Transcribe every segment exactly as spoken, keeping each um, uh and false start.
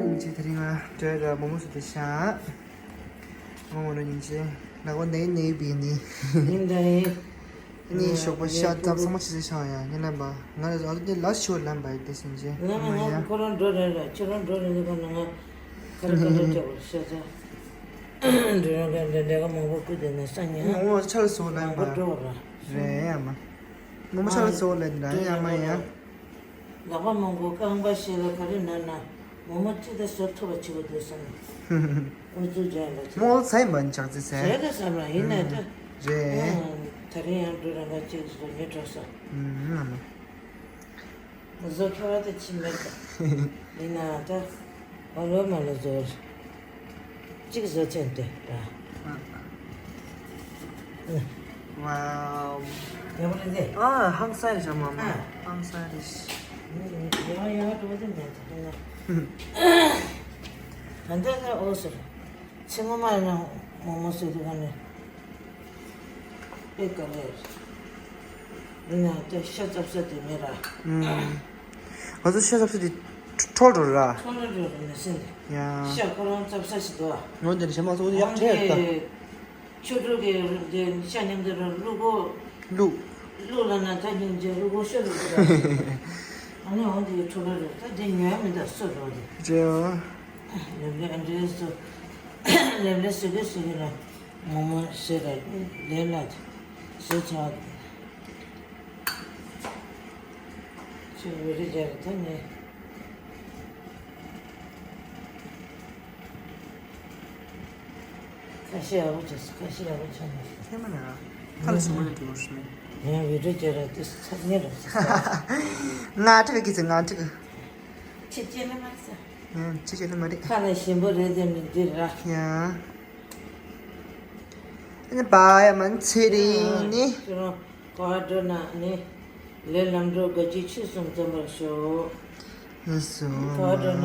ཡིན་ཆེ་དེ་རིང་ང་བྲོས་ར་མོ་མོ་སུ་དེ་ཤ། མོ་མོ་ར་ཡིན་ཆེ་ལ་གོ་ནེ་ནེ་བི་ནི། ཡིན་ད་ཡིན། ནི་ཤོག་པ་ཤ་ཙམ་ཚང་མ་ཆེ་ཆེ་ཤ་ཡ་ངེ་ལན་པ་ང་ལ་ཨ་ལུ་དེ་ལ་ཤོ་ལན་པ་ཡི་དེ་སིན་ཆེ་ང་ང་ང་ཁོ་རང་འགྲོ་རན་ར་ཁྱོད་རང་འགྲོ་རན་ནི་ག་ན་ང་ཁ་ར་ཁ་ར་ཅོག་ཤ་ཚ་འགྲོ་རང་ག་འདྲ་འདྲ་ག་མང་པོ་བསྐུར་དེ་ནས་ས་ཉ་མོ་མོ་ཆར་སོ་ལན་པ་འགྲོ་ར་རེད་ཡ་མ། མོ་མོ་ཆར་སོ་ལན་འདྲ་ཡ་མ་ཡ། ལག་པ་མང་པོ་རྐང་པ་ཤེས་ལ་ག་རེ་ན་ན་མོ་མོ་ཅི་ད་ཟོ་ཐུབ་པ་བྱེད་དགོས་འདུག་བསམ། ཨུ་ཚུགས་རྒྱག་ལ་ཅི། མོ་ཚའི་མན་ཆག་ཙི་ཚེ། རེད་ད་བསམ་ལ་ཡིན་ན་ད། རེད། ཨང་། ད་རིང་ཡང་འགྲོ་རང་ག་ཅིག་ཟོ་ཉེ་འགྲོ་ས། ཨུམ། བཟོ་ཁྱོད་བ་ད་ཕྱི་མེད་ད། ཡིན་ན་ད། ཨོ་ལོ་མ་ལོ་ཟོ། གཅིག་བཟོ་ཚན་དེ་ར། ཝའོ། ཡག་པོ་རེད་དེ། ཨ་ཧང་སང་རེད་ཤག་མ་མ། ཨ། ཧང་སང་རེད། ཡང་ཡང་འགྲོ་དེ་མེད་དེ། ད་ལྟ་ད་ཨོ་ཟེར། ཚེ་སྔོན་མ་ཡིན་ན་མོག་མོག་ཟེར་དུས་ག་ནས། དཔེ་དཀའ་ལས་རེད། ཡིན་ན་དེ་ཤ་ཚབ་ས་དེ་མེད་ར། ཨུམ། ང་ཚོ་ཤ་ཚབ་ས་དེ་འཕྲོ་འགྲོ་ར། འཕྲོ་འགྲོ་འགྲོ་ར་མི་སྲིད་དེ། ཡ། ཤ་ཁོ་རང་ཚབ་ས་ཞིག་འདུག་ཨ། ངོ་འདི་ནས་ཞེ་མ་ཚོ་ཡག་ཁྲེལ་ད། ཆོ་འཕྲུལ་གྱི་དེ་ཤ་མཉམ་དུ་ར་བླུག་གོ། བླུག་བླུག་ལ་ན་ད་ཉིན་རྗེས་བླུག་གོ་ཤོ་རུ་འདུག་ཨ། ཨ་ནི་འོང་དེ་འཕྲོ་འགྲོ་ར་ད་དེ་ཉོ་ཡ་མི་འདུག་སོ་རོ་དེ། རེད་ཨ། ལེབ་ལེ་ཨ་འདྲེ་སོ། ལེབ་ལེ་སུ་གི་སུ་གི་ལ། ངོ་མ་ཟེར་ར་ལས་ལ་ཟེར་ཚ། ཆུ་བོ་རི་རྒྱ་རི་ཐང་ནས། ཁ་ཤས་ཡག་པོ་བྱས་སོང་། ཁ་ཤས་ཡག་པོ་བྱས་མ་སོང་། ཐེ་མ་ན་ཁ་ལ་ཞིམ་པོ་ཡོད་འགྲོ་ཞུ་ནས། ཡང་བི་ཌིའོ་རྒྱ་ར་དེ་ཚ་ཉེ་ར་ཟེར། ང་ཁྲིག་གི་ཚེ་ང་ཁྲིག་ཁྱེད་ཅེ་ནི་མ་རེད་ས། ཁྱེད་ཅེ་ནི་མ་རེད། ཁ་ལ་ཞིམ་པོ་རེད་དེ་མི་འདི་ར། ཡང་། ཨ་ནི་བ་ཡ་མན་ཚེ་རིང་ནི། ཁྱོད་རང་ག་བ་འགྲོ་ན་ནི། ལས་ལམ་འགྲོ་དགའ་སྐྱིད་ཆོས་གསུམ་འཛོམས་པར་ཤོག་ལགས་སོ། ག་བ་འགྲོ་ན་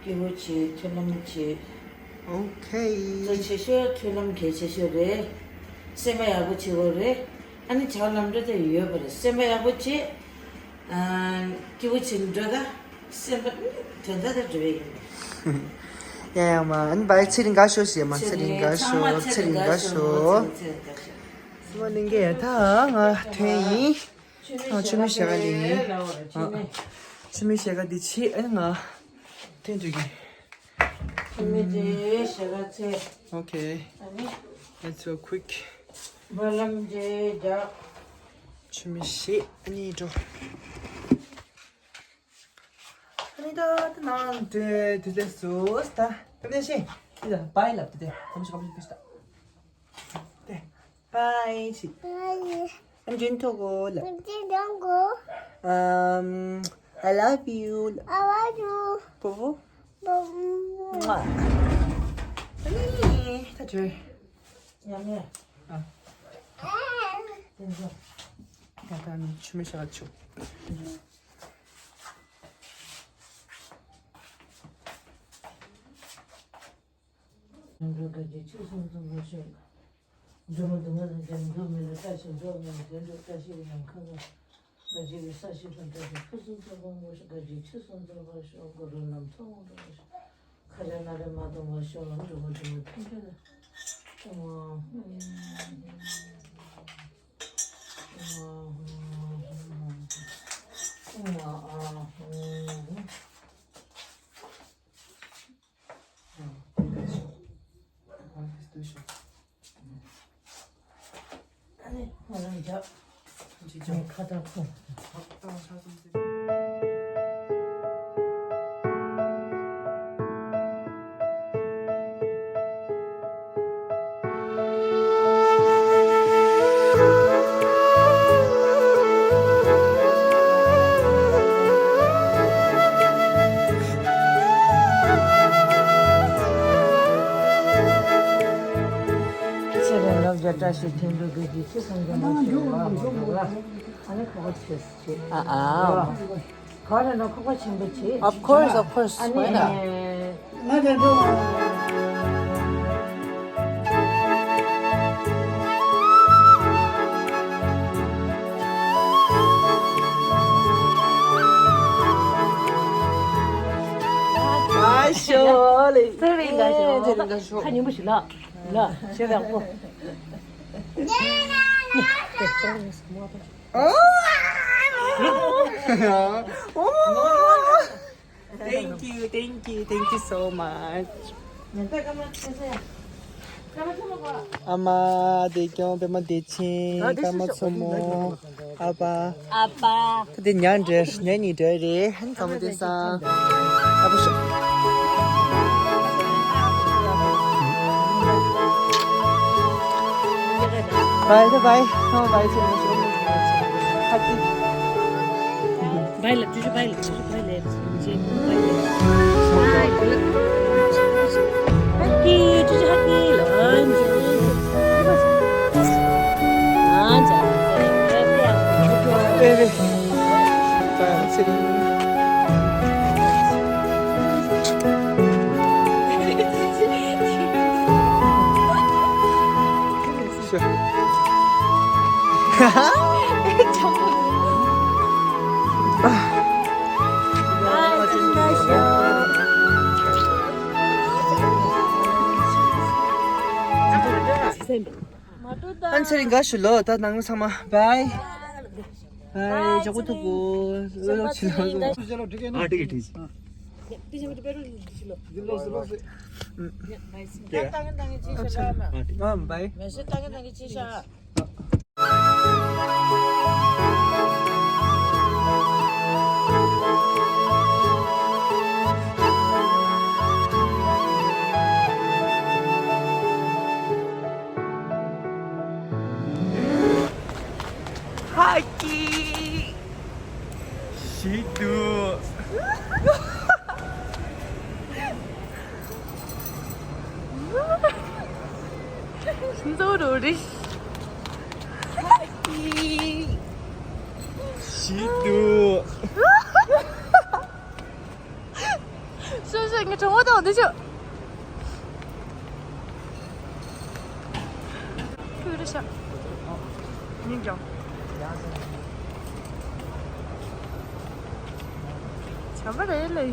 སྐྱིད་པོ་བྱེད། མཐུན་ལམ་བྱེད། ཨོ་ཁེ། གཙོ་ཆེ་ཤོས་མཐུན་ལམ་གལ་ཆེ་ཤོས་རེད། སེམས་པ་ཡག་པོ་བྱེད་དགོས་རེད། ཨ་ནི་བྱ་བ་ལམ་འགྲོ་དེ་ཡོད་པ་རེད། སེམས་པ་ཡག་པོ་བྱེད། ཨ། སྐྱིད་པོ་བྱེད་འགྲོ་ད། སེམས་པ་དོན་དག་དེ་འགྲོ་བའི་ཡིན། ཡ་ཡ་མ་ཨ་ནི་བའི་ཚེ་རིང་དགའ་ཤོག་ཞེས་མ་ཚེ་རིང་དགའ་ཤོག་ཚེ་རིང་དགའ་ཤོག་ཚེ་རིང་དགའ་ཤོག་ཚེ་རིང་དགའ་ཤོག་སི་མ་ལིང་གེ་ཡ་ད་ང་ཐོན་ཡིན། ཨ་ཆུ་མིག་ཞལ་ག་འདི་ཡིན། ཨ་ཆུ་མིག་ཞལ་ག་འདི་ཕྱིས་ཨ་ནི་ང་ཐོན་འདུག་གི་ཆུ་མིག་དེ་ཞལ་ག་ཚེ། Okay. ཨ་ནི། Let's go quick. སྨོན་ལམ་དེ་རྒྱག་ཆུ་མིག་ཞིག་ཨ་ནི་འགྲོ། ཨ་ནི་ད་ད་ནང་དེ་དེ་དེ་སོ་ད་ད་དེ་ཤེས་དེ་ད་བའི་ལབ་དེ་དེ་གམ་ཤི་གམ་ཤི་དེ་ཤི་ད་དེ་བའི་ཤི། བའི། ཨ་ནི་ཐོག་གོ་ལ། ཨམ། I love you. I love you. པོ་པོ། པོ་པོ། ཨ་ནི་ད་དེ་ཉམས་ཡ། ཨ། དེ་ཚོ། ད་ད་ནི་ཆུ་མིག་ཞལ་ག་ཆུ། འགྲོ་དགའ་སྐྱིད་ཆོས་གསུམ་འཛོམས་པར་ཤོག་འགྲོ་མི་སྡུག་བསྔལ་དང་འཇམ་འགྲོ་མི་ལ་བཀྲ་ཤིས་འགྲོ་མི་ལ་བདེ་འགྲོ་བཀྲ་ཤིས་ཀྱི་ནམ་མཁའ་ལ། དགའ་སྐྱིད་ཀྱི་ས་གཞི་དང་བཀྲ་ཤིས་ཕུན་སུམ་ཚོགས་པ་འབར་ཤོག་དགའ་སྐྱིད་ཆོས་གསུམ་འཛོམས་པར་ཤོག་གུ་རུ་ནམ་མཁའ་དབང་འགྲོ་བར་ཤོག་ཁ་ལས་སྣ་ལས་མ་གཏོང་བར་ཤོག་འགྲོ་མི་འགྲོ་མི་ཕན་ཕན་ལ། ཆེ་རེ་ལོ་བརྒྱ་བཀྲ་ཤིས་ཐེངས་འགྲོ་དགོས་ཀྱི་ཆེ་སོང་རྒྱ་མ་ཆེ་བ་མ་དགོས་བ། ཨ་ནི་ཁོ་ཁོ་ཆེ་སུ་ཆེ། ཨ་ཨ། ག་རེ་ན་ཁོག་པ་ཆེན་པོ་བྱེད། Of course, of course. Why not? ང་དང་འགྲོ། ཚེ་རིང་དགའ་ཤོག་ཚེ་རིང་དགའ་ཤོག་ཁ་ཉིན་པོ་ཞིག་ལ། ལ་ཞེས་པའི་སྒོ། Thank you, thank you, thank you so much. ཨ་མ་བདེ་སྐྱོང་པད་མ་བདེ་ཆེན་ཀརྨ་མཚོ་མོ། ཨ་ཕ། ཨ་ཕ། ཁ་དེ་ཉག་འདྲ་ཉག་གཉིས་འདྲ་རེད། ཧན་ཀརྨ་བདེ་སང་། ཨ་ཕ་ཤོ། Bye, bye, bye. Oh, bye, bye, bye. Happy. Bye, love, bye, love, bye, love. Happy, happy, love. Baby. ཨན་ཚེ་རིང་དགའ་ཞུ་ལོ། ད་ནང་ཚང་མ་བའི། བའི། ཇོ་ཀུ་ཐུ་གུ། ཨ་འགྲིག་གི་འགྲིག་ཧ་ཀི། ཞིག་ཏུ། ཟོ་རོ་རི། ཞིག་ཏུ། ཤོ་ཤོ་ངའི་གྲོགས་མོ་དང་འདི་ཤོ། ཁུ་རེ་ཤ། སྙིང་རྗེ། བྱམས་པ་རེད་ལེ།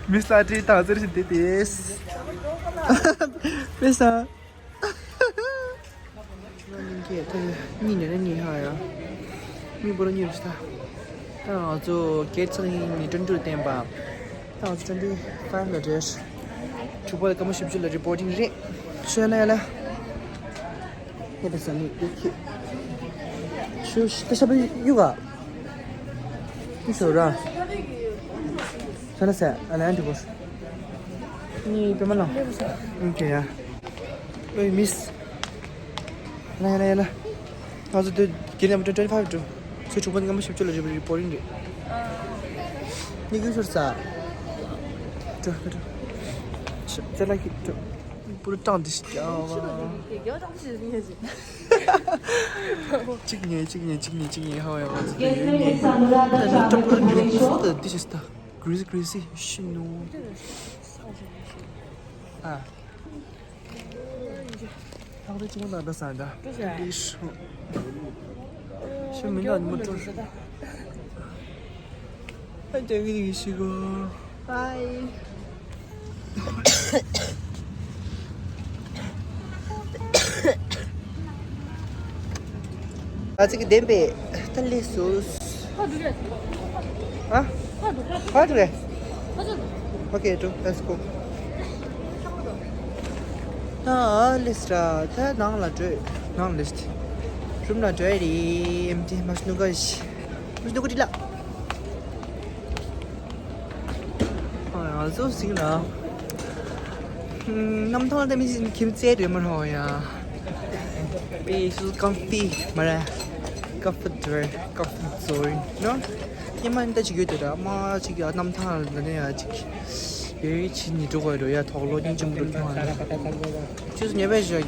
མི་ས་ཏི་དང་ཟེར་བཞིན་དེ་དེས། མི་ས། གཉིས་ནས་གཉིས་ཧ་ཡ། མི་འབོར་གཉིས་རུ་ཤི་ད། ད་ང་ཚོ་གེ་ཚང་ཡིན་ནི་ཀྲོན་ཀྲོན་བསྟན་པ། ད་ང་ཚོ་ཀྲོན་ཀྲོན་ཕ་ལ་རེད། དྲུག་པ་ལ་སྐར་མ་བཞི་བཅུ་ལ་རི་པོར་ཊིང་རེད། ཤོད་ན་ཡ་ལ། ཧེ་པེ་ས་ནི་ཡུ་ཁི། ཤུ་ཤི་ཏ་ཤ་པེ་ཡུ་ག་ཡུ་ཤོ་ར། ཤ་ན་ས་ཨ་ལན་ཏི་གོ་ཤ། ནི་པེ་མ་ལ། ཨོ་ཁེ་ཡ། ཨོ་མིས། ཡ་ལ་ཡ་ལ་ཡ་ལ། ང་ཚོ་དུ་གྱེན་ཡང་ཏུ་ཊོན་ཊི་ཕའིབ་འགྲོ། ཚེས་དྲུག་པ་ནི་སྐར་མ་བཞི་བཅུ་ལ་རི་པོར་ཊིང་རེད། ནི་གུ་ཤོར་ས། འགྲོ་འགྲོ། ཙེ་ལ་ཁི་འགྲོ། པུ་རུ་ཀྲང་འདི་ཞིག་ཀྱང་བ། གཅིག་ཉེ་གཅིག་ཉེ་གཅིག་ཉེ་གཅིག་ཉེ་ཧ་ཡ་བ་ཙི་ཡོད་ཉེ། ད་ནི་ཀྲང་ཀྲང་ཉེ་ཁོ་ད་འདི་ཞིག་ད། གྲི་སི་གྲི་སི་ཤི་ནུ། ཨ། ཐག་རིང་ཅིག་མ་ན་ད་ས་འདྲ། ལིས། ཤི་མི་འདྲ་ནི་མ་ཀྲོ། ཨ་ཏེ་གི་རིགས་ཤི་གོ། Bye. ཨ་ཙི་གི་བདེན་པས་ད་ལས་སོ། ཨ། ཧ་དུ་རེད། Okay, do, let's go. ད་ལས་ར་ད་ནང་ལ་འགྲོ། ནང་ལས་རུམ་ལ་འགྲོ་ཡ་རེད། ཨེམ་ཏི་མ་སྣུ་ག་ཤི། མ་སྣུ་ག་ཏི་ལ། ང་ཚོ་སིང་ལ། གནམ་ཐང་ལ་མི་ཁྱིམ་མཚེས་རེད་མ་རེད་ཡ། Be so comfy མ་རེད། Comfortable, comfort zone ནོ། ཉི་མ་འདི་ཅིག་ཡོད་དེ་ར་མ་ཅིག་ཡ་གནམ་ཐང་ལ་ནས་ཡ་ཅིག་ཡོད་ཕྱིན་ནི་འགྲོ་གི་རེད་ཡ། དོག་ལོ་སྙིང་རྗེ་མོ་འགྲོ་ཐང་ལ་ཆུ་ཚོད་ཉི་མ་བཞག་ཡ།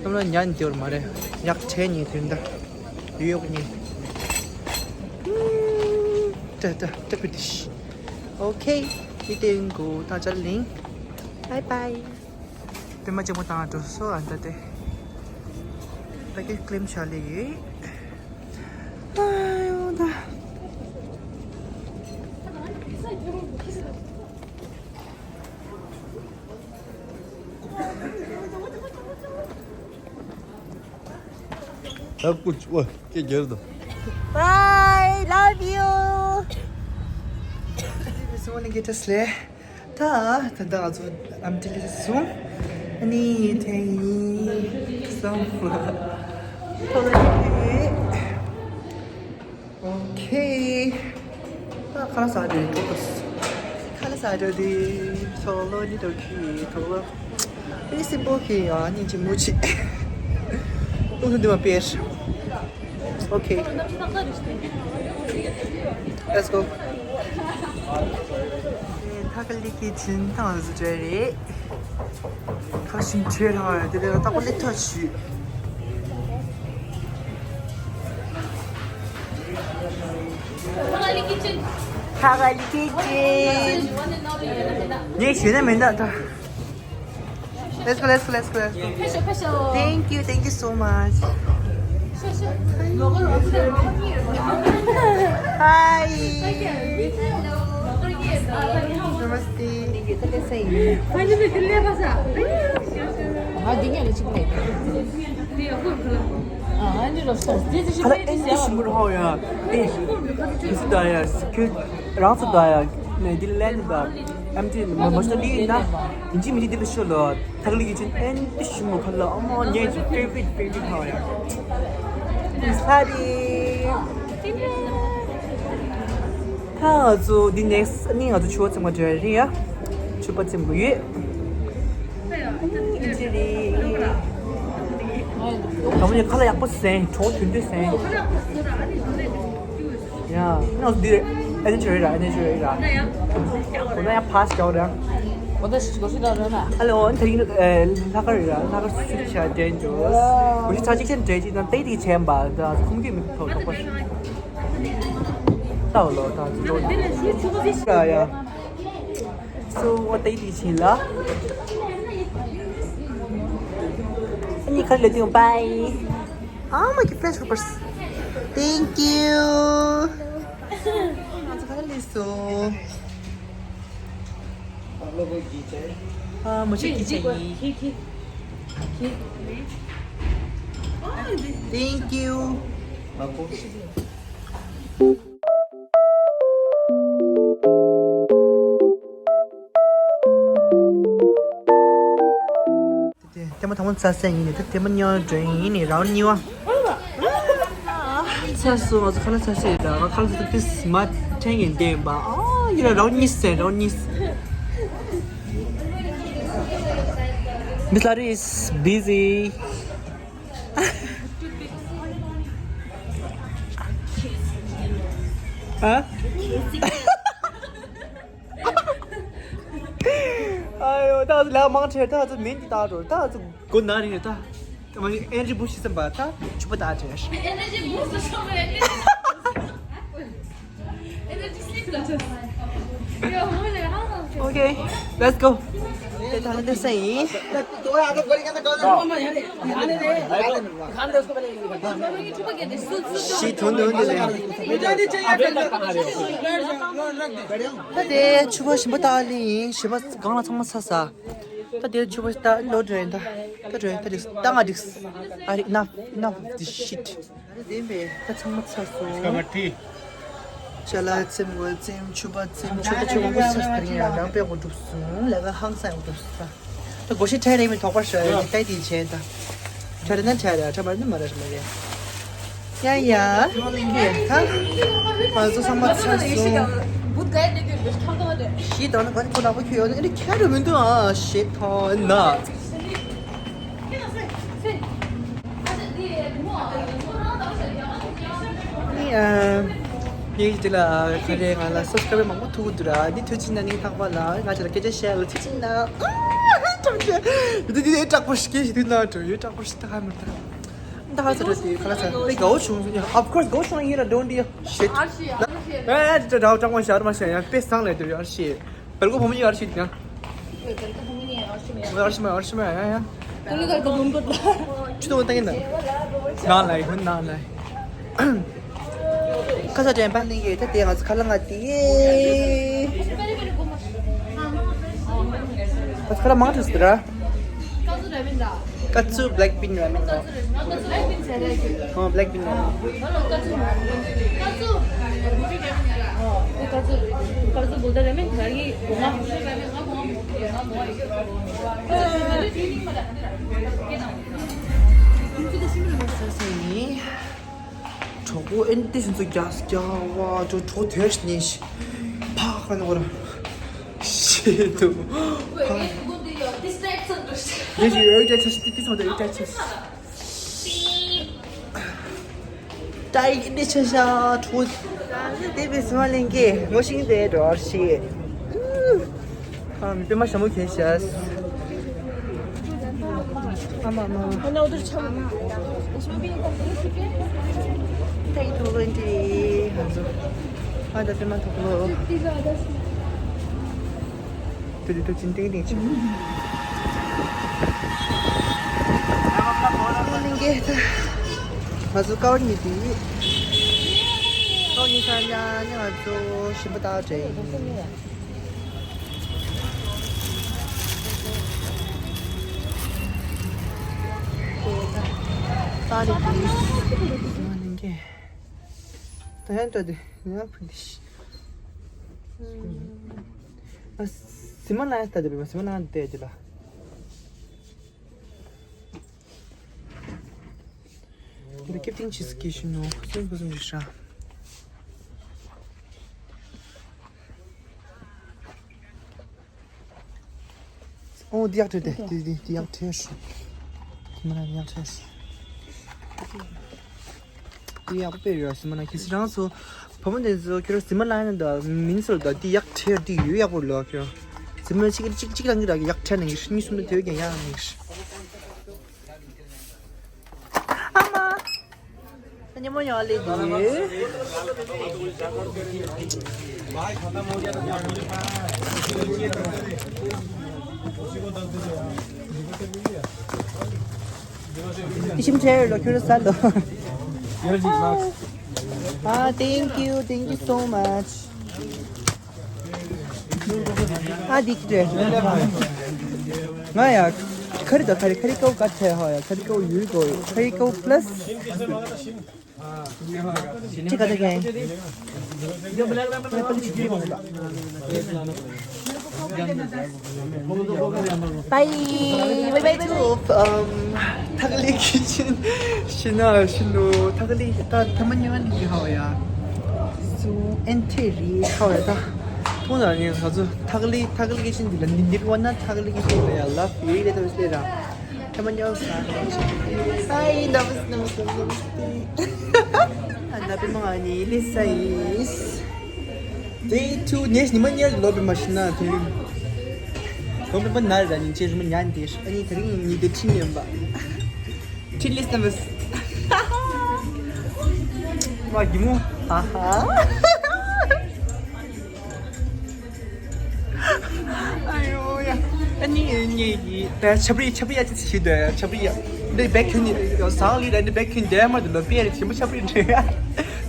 གནམ་ལ་ཉ་འདི་བར་མ་རེད། ཉག་ཕྲན་ཉི་དེ་འདྲ་ཡོད་ཉི། ཏ་ཏ་ཏ་པི་ཏི་ཤི། Okay, we didn't go. ད་ཅར་ལིང་། Bye bye. དེ་མ་ཅེ་མོ་བཏང་འགྲོ་སོ་ཨ་ད་དེ། ད་གི་ཀླེམ་ཆ་ལེ་ཡོད། ཨ་ཡོ་ད། ད་ཀུ་ཅི་ཨོ་ཀེ་རྒྱལ་དང་། Bye, love you. This is only get us there. ད་ད་ད་ང་ཚོ་ཨམ་ཊི་ལི་སོང་། ཨ་ནི་ཐེ་ཡི་སོང་། ཐོ་ལ་ཡི། Okay. ད་ཁ་ལག་ཟ་དེ་འགྲོ་དུས། ཁ་ལག་ཟ་དེ་དེ་ཐོ་ལོ་ནི་དོ་ཁི་ཐོ་ལོ། Very simple here, ཉིན་གཅིག་མོ་གཅིག་ལུགས་མཐུན་འདི་མ་དཔེར། Okay. Let's go. ཐ་ཀ་ལི་ཀི་ཅན་དང་བཟོ་བྱ་རེད། ཁ་ཤིང་ཁྲེ་ར་དེ་ལས་ཐ་ཀ་ལི་ཐ་ཞུ། ཐ་ཀ་ལི་ཀི་ཅན། ངས་ཞུས་ན་མིན་ད་ད། Let's go, let's go, let's go, let's go. Thank you, thank you so much. Hi. Namaste. ཁ་ལག་ཨེ་འདི་ཞིམ་པོ་རེད་ཧོ་ཡ། ཨེ། ཁྱི་སུ་ད་ཡ། ཁྱོད་རང་ཚོ་ད་ཡ། ནས་འདི་ལན་ད། ཨམ་ཅི་མ་མ་ཤ་ལི་ཡིན་ན། ཡིན་གཅིག་མིན་གཅིག་འདི་ལ་ཤོད་ལོ། ཐག་ལི་ཡིན་ཅིན་ཨེ་འདི་ཞིམ་པོ་ཁ་ལག་ཨ་མ་ངའི་ཅི་favorite favorite ཧོ་ཡ། This party. ད་ང་ཚོ་འདི་next ནི་ང་ཚོ་ཕྱུ་པ་འཚེམ་ག་འགྲོ་ཡ་རེད་ཡ། ཕྱུ་པ་འཚེམ་དགོས་ཡོད། ཨ་ནི་འདི་རེད། དང་པོ་ནས་ཁ་ལག་ཡག་པོ་ཟས། གྲོགས་དུས་དུས་ཟས། ཡ། ང་ཚོ་འདི་རེད། ཨ་ནི་ཅི་རེད་ར། ཨ་ནི་ཅི་རེད་ར། འོ་ན་ཡང་pass རྒྱག་ར། འོ་ན་ཞིག་ལོ་ཞིག་ལ་ར་ན། Hello, ཨ་ནི་ད་ཡིན། ལྷག་དཀར་རེད་ར། ལྷག་དཀར་སུ་ཆ་དྲན་འགྲོ། འོ་ཞིག་ཚ་གཅིག་ཅན་དྲན་གཅིག་དང་ཏེ་ཏི་ཆེན་པ་དང་ཁུམ་གི་མི་ཐོག་ཐོག་པ་ཞིག་ལྟ་བ་ལོ་དང་ཅི་ལོ། ཡ་ཡ། So what they teaching la? Ani kar leti hu, bye. Ah, my fresh papers. Thank you. आप लोग को घी चाहिए? हाँ, मुझे घी चाहिए। Thank you. आपको? དེ་ཐེངས་མ་དང་པོ་ཚ་སེ་ཡིན་ནི། དེ་ཐེངས་མ་གཉིས་པ་འགྲོ་ཡིན་ནི། རའུན་གཉིས་པ། ཚ་སོང་། ང་ཚོ་ཁ་ལག་ཚ་སེ་ཡིན་ད། ང་ཁ་ལག་ཚ་ཏིས་མ་ཐེངས་ཡིན་དེ་ཡིན་པ། ཨ་ཡིན་ན་རའུན་གཉིས་སེ་རའུན་གཉིས། Miss Lottery is busy. ཨ། ཨ་ཡོ། ད་ལ་མང་ཆེ་ད་ཚོ་མིན་གྱི་ད་འགྲོ། ད་ཚོ་གོ་ན་རིང་ད་ད་མ་ཨེ་ནར་ཇི་བུ་ཤི་སམ་པ་ད་ཆུ་པ་ད་ཆེ། ཨེ་ནར་ཇི་བུ་སུ་ཤོ་མེ། Okay, let's go. དེ་ད་ནི་དེ་སེ་ཡིན། ཤི་ཐུང་ཐུང་དེ་ལས། ད་དེ་ཆུ་བ་ཞིམ་པོ་ད་ལི་ཡིན། ཞིམ་པ་གང་ལ་ཚང་མ་ཚ་ས། ད་དེ་ཆུ་བ་ད་ལོ་འགྲོ་ཡིན་ད། ད་འགྲོ་ཡིན་ད་རིགས་ད་ང་རིགས། ཨ་རིགས་enough, enough of this shit. ཨ་རེ་བདེན་པས། ད་ཚང་མ་ཚ་སོང་། ཅ་ལག་ཚིམ་དགོས་ཚིམ། ཕྱུ་པ་ཚིམ། ཆོས་ད་ཆོས་མང་པོ་ཚ་སོང་། ཡང་རང་དཔེ་གོ་སྒྲུབ་སོང་། ལས་ཀ་ཧང་སང་གོ་སྒྲུབ་སོང་། ད་སྒོ་ཤེས་ཁྲལ་རེ་མི་དོགས་པར་ཤོག་ཡོད་ཏའི་དེ་བྱས་ད། ཁྲལ་ན་ཁྲལ་རེད། ཁྲལ་མ་ན་མ་རེད་མ་རེད། ཡ་ཡ། ད་ང་ཚོ་ཚང་མ་ཚ་སོང་། བུ་ག་ཡ་དེ་གྱུར་འདུག་ཐང་ཐང་དེ། ཤི་དང་ན་ག་ནི་ཁོ་ལག་པ་ཁྱོད་ཡོད་ན་ཨེ་འདྲ་ཁྱད་རུ་མི་འདུག་ཨ་ཤི་ཐང་ན། ནི་ཨ། ངས་དེ་ལ་ག་རེ་ང་ལ་སབ་སི་ཀ་རབ་མང་པོ་ཐུག་འདུག་ར། འདི་ཐུག་ཅིག་ན་ནི་ཐག་པ་ལ་ང་ཚོ་ལ་སྐད་ཆ་བཤད་ལ་ཐུག་ཅིག་ན། ཨ་ཐུག་ཅིག་འདི་འདི་དྲག་པོ་ཞིག་གིས་འདི་ན་འགྲོ་ཡོད་དྲག་པོ་ཞིག་ད་ཧ་མི་ད། ད་ཧ་ས་ར་དེ་ཁ་ལ་ས་དེ་དགའ་བོ་བྱུང་ཡ། Of course དགའ་བོ་བྱུང་ཡིན་ར། Don't you shit. ཨ་དེ་དྲག་དྲག་མ་བྱ་ར་མ་བྱ་ཡ་དཔེ་བཟང་ལས་དེ་ཡ་ཤེས། བལ་གོ་བུ་མོ་ཡར་ཤི་དང་། བལ་གོ་བུ་མོ་ཡར་ཤི་མ་ཡར་ཤི་མ་ཡ་ཡ། ཀུ་ལི་གལ་གོ་བུ་མོ་ལ། ཅི་ཏོ་ཏང་ཡིན་ན། ན་ལ་ཡིན་ན་ལ། ཁ་ས་དྲན་པ་ནི་ཡེ་ད་དེ་ང་ཚོ་ཁ་ལ་ང་དེ་ཡེ། ཁ་ལ་མང་དུ་སི་ར། ཀ་ཙུ་Blackpink ར་མེན་ད། ཀ་ཙུ་Blackpink ཟེར་ར་ཡོད། ཨོ་Blackpink ར་མེན། ཀ་ཙུ། ཀ་ཙུ། ཀ་ཙུ། ཀ་ཙུ་བོ་ད་ར་མེན་ད་གི་གོ་མ། ཀ་ཙུ་ད་ཤི་མི་ར་མེན་ཟེར་ཟེར་ནི། གྲོགས་པོ་ཨེན་ཏི་ཤིན་ཚོ་རྒྱ་རྒྱ་བ་ཅོ་གྲོགས་དེར་ནས་ཕ་ཁ་ནོར་ཤེས་དུ་ཕ། ཡེ་ཞུ་ཡོད་ཀྱང་ཆ་ཤི་ཏི་ཏི་ཚོ་དེ་ཡོད་ཀྱང་ཆ་ཤི། ཏའི་ཨེན་ཏི་ཤ་ཤ་གྲོགས་དེ་བས་སུ་མ་ལེན་གེ་ངོ་ཤིང་དེ་འགྲོ་ཤེས། ཨ་མི་པེ་མ་ཞྭ་མོ་གྱོན་ཤག་ཨ་མ་མ། ཐེང་ཐུག་ལོ་འདི་ང་ཚོ་ཨ་ད་པེ་མ་ཐུག་ལོ། དེ་དེ་དེ་ཅིན་ཏེང་ཏེང་ཆུ། ལིང་གེ་ད་ང་ཚོ་ཀ་བར་ཉི་དེ་ཏོག་ཉི་ས་ཉ་ཉ་ང་ཚོ་ཞིམ་པ་ད་དྲན་ཡིན། Sorry, please. ད་ཡང་ད་དེ་ཡང་ཕུ་དེ་ཤི། ཨ་སི་མ་ལ་ཡང་ད་དེ་བེ་སི་མ་ལ་ཡང་དེ་དེ་ལ། དེ་ལ་ཀེབ་ཏིང་ཆི་སི་ཀི་ཤི་ནོ་སུན་པོ་སུན་རི་ཧྲ། ཨོ་འདི་ཡག་ཐེར་ཏེ། འདི་འདི་འདི་ཡག་ཐེར། ཁྱི་མ་ན་ཡག་ཐེར། འདི་ཡག་པོ་དཔེ་ཡོད་སི་མ་ན་ཁྱི་སི་རང་སོ། བུ་མོ་དེ་ཚོ་ཁྱོད་རང་སི་མ་ལ་ཡང་འདི་མིན་སོ་ད་འདི་ཡག་ཐེར་འདི་ཡོད་ཡག་པོ་ལོ་ཁྱོད། སི་མ་ན་གཅིག་གཅིག་གཅིག་རང་གི་ར་ཡག་ཐེར་ནང་གི་གཉིས་གསུམ་དུ་དེ་བས་ཀྱང་ཡག་མིན། ཨ་མ། ཉི་མོ་ཡང་ལེ་དུས། ཨི་ཤིམ་ཆེ་ལོ་ཁྱོད་ས་ལོ། Ah, thank you, thank you so much. ཨ་འདི་ཀི་ཏྲེ། ང་ཡ། ཁ་རི་དང་ཁ་རི་ཁ་རི་ཀའུ་ཀ་ཐེ་ཧ་ཡ། ཁ་རི་ཀའུ་ཡུལ་གོ། ཁ་རི་ཀའུ་པ་ལ་སི། ཅི་ག་ད་གན། Bye. Bye bye to, um, Thakli Kitchen. Shina, shino, Thakli, ta, tamanya ni hawa ya. So, enteri hawa ya ta. Tona ni hazu, Thakli, Thakli Kitchen di la ni ni wana Thakli Kitchen la ya la. Wi le ta wisle ra. Tamanya sa. Hi, namas, namas, namas. Anabi mga ni Lisa is. Day two ནས་ཉི་མ་གཉིས་ལོ་བི་མ་ཤི་ན་དེ་རིང་། ཁོང་པེ་པ་ན་ར་ཉིན་ཆེ་རི་མ་ཉན་དེ་ཨ་ནི་དེ་རིང་ཉི་དེ་ཁྲིན་ཡིན་པ། ཁྲིན་ལིས་ཏམ་སི། མ་གི་མོ། ཧ་ཧ། ཨ་ཡོ་ཡ། ཨ་ནི་ཨ་ནི་ཡི་ད་ཆབ་རི་ཆབ་རི་ཡ་ཅི་ཞིག་ད་ཆབ་རི་ཡ། འདི་བེག་ཁྱོད་ནི་ཡོ་སང་ལི་ར་འདི་བེག་ཁྱོད་འདི་མ་འདི་ལོ་པི་ཡ་རི་ཆེན་པོ་ཆབ་རི་འདྲ།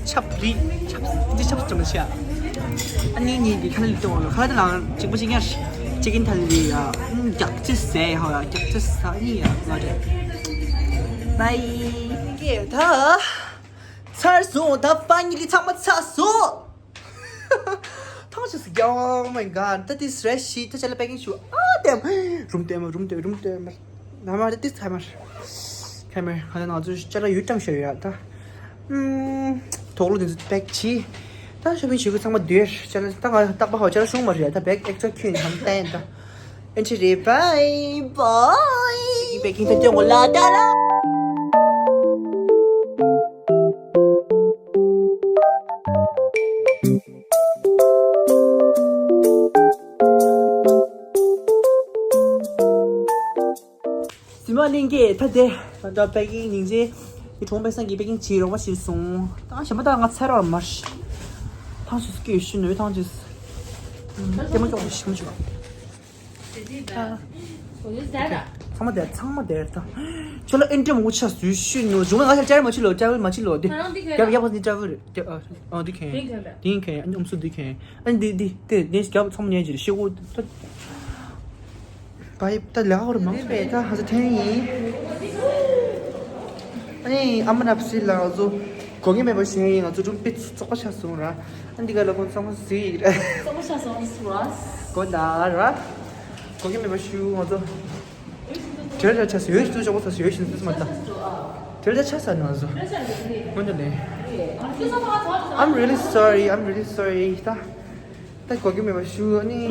ཆབ་རི་ཆབ་འདི་ཆབ་ཙམ་ཤ། ཨ་ནི་ནི་གི་ཁ་ལ་ལི་ཏོ་ཁ་ལ་ལ་གཅིག་པོ་ཅིག་ཉར་ཅིག་གིན་ཐ་ལི་ཡ། རྒྱག་ཅི་ཟེ་ཧ་ཡ་རྒྱག་ཅི་ཟ་ནི་ཡ་ང་རེ། བའི་གེ་ད། ཚར་སོང་ད་ཕ་ནི་ལི་ཚང་མ་ཚར་སོང་། ཐང་ཆུ་སི་རྒྱ། Oh my god. That is fresh. ད་ཅ་ལ་པེ་ཀིང་ཞུ། ཨ་དེམ། རུམ་དེམ་རུམ་དེམ་རུམ་དེམ། ན་མ་ད་ཏིས་ཁ་མར། ཁ་མར་ཁ་ན་ང་ཚོ་ཅ་ལ་ཡུད་ཙམ་ཞོ་ཡོད་ད། ཨམ། དོག་ལོ་དེ་ཚོ་པེག་ཆི། ད་ཤོ་པིང་བྱེད་དགོས་ཚང་མ་བསྡུས། ཅ་ལག་ད་ང་རྟག་པར་ཧ་ཅང་བྱུང་མ་རེད། ད་བེག་ཨེག་སི་ཊ་ར་ཁྱོན་ནས་ཧམ་བསྟན་ད། ཨེ་འདྲ་རེད། བྷའི་བྷའི། པེ་ཀིང་ད་སྟོན་དགོས་ལ་ད་ར། གཟིགས་མོ་ལྷན་རྒྱས། ད་དེ་ང་ཚོ་པེ་ཀིང་སྙིང་རྗེ། ངའི་གྲོགས་པོ་པེ་སངས་ཀྱིས་པེ་ཀིང་བྱེད་རོགས་པ་བྱས་སོང་། ད་གཞན་པ་ད་ང་ཚར་བ་མ་རེད། ཐང་ཆུ་སྐྱེས་ཤུ་ནུས་ཐང་ཆུ། ལྟད་མོ་ཅོག་ཤི་མ་ཅོག་ཚང་མ་དེར་ཚང་མ་དེར་ད། ཁྱོད་ལ་ཨེ་འདྲ་མང་པོ་ཆགས་སུས་ཤུ་ནུ། བྱུང་ང་ཤ་ཅར་མ་ཆི་ལོ། ཅར་མ་ཆི་ལོ་དེ། ང་རང་འདི་ག་རྒྱབ་རྒྱབ་ནི་ཅར་རེད། ཨ་འདི་གན། འདི་གན། ཨ་ནི་ཨམ་སུ་འདི་གན། ཨ་ནི་འདི་འདི་དེ་ནས་རྒྱབ་ཚང་མ་ཉན་གྱི་རེད། ཤེ་གོ་ད། བྷའི་ད་ལས་ཀ་རུ་མང་པས་ད་ཧ་ས་ཐེན་ཡིན། ཨ་ནི་ཨ་མ་ན་ཕི་སི་ལ་ང་ཚོ་གོ་གི་མེད་པ་ཞིག་ཡིན། ང་ཚོ་སྒྲུང་དཔེ་ཚོགས་པ་ཆགས་སོང་ར། ཨ་འདི་ག་ལ་ཁོང་ཚང་མ་གཟིགས་ཡིག་ར། ཚོགས་པ་ཆགས་སོང་ར། གོ་ད་ར། གོ་གི་མེད་པ་ཞུ་ང་ཚོ། དྲེལ་དྲ་ཆགས་སོང་། ཡོད་ཞུ་ཆོག་པ་ཚོ་ཡོད་ཞུ་ཚོད་མ་ད། དྲེལ་དྲ་ཆགས་ས་ང་ཚོ། ཁོང་ཚོ་ལས། I'm really sorry. I'm really sorry. ད་ད་གོ་གི་མེད་པ་ཞུ་ཨ་ནི།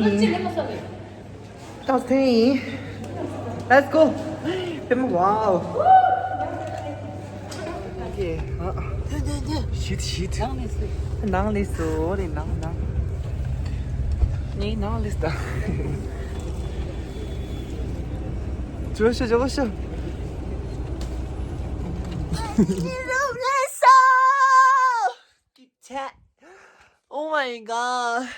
ད་ཐེན་ཡིན། Let's go. པད་མ། Wow. Okay. ཨ། ཤིད་ཤིད། ནང་ལས་སུ་རེ་ནང་ནང་། ངའི་ནང་ལས་ད། ཇོ་ཤོ་ཇོ་ཤོ། Oh my god.